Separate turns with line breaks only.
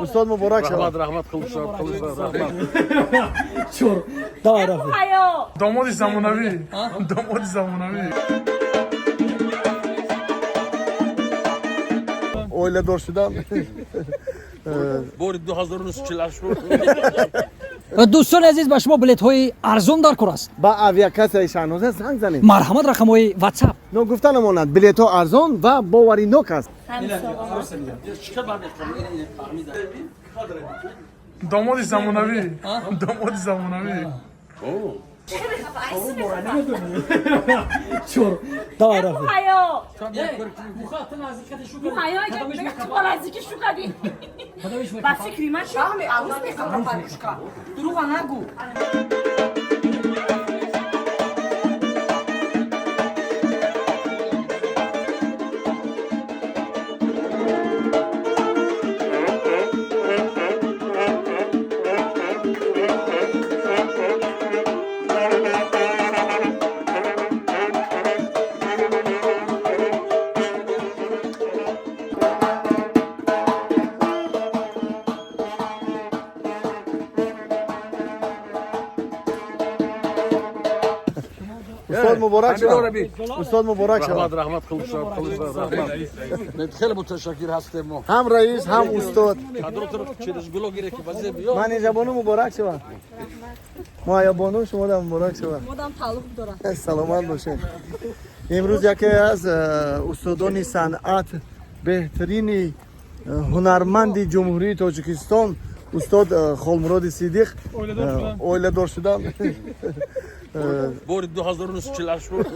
Устод, муборак шавад.
Раҳмат, раҳмат, қилишар, қилишар, раҳмат.
Чор. Давай, рафи.
Ҳаё.
Домоди замонавӣ, домоди замонавӣ.
Оиладор шудан.
Бори 2048 буд.
Дӯстони азиз, ба шумо билетҳои арзон дар кор аст.
Ба авиакассаи Шаҳноза занг занед.
Марҳамат, рақамҳои Ватсап.
Ногуфта намонад, билетҳо арзон ва боваринок аст.
Домоди замонавӣ, домоди замонавӣ.
Чор. Давай, рафи.
Ҳаё. Ҳаё, наздики шу кадӣ. Ба фикри ман шаҳми арӯс мехоҳам, парушка. Дурӯға нагӯ.
Устод, муборак шавад. Устод, муборак шавад.
Раҳмат, раҳмат, қилишар, қилишар, раҳмат. Хеле муташаккир ҳастем мо.
Ҳам раис, ҳам устод.
Кадротро через гуло гире ки вазе биё.
Манижа бону, муборак шавад. Муҳайё бону, шумодам муборак шавад.
Модам тааллуқ дорад.
Саломат бошед. Имрӯз яке аз устодони санъат, беҳтарини ҳунарманди Ҷумҳурии Тоҷикистон, устод Холмуроди Сидиқ оиладор шудан.
Бори 2048 буд.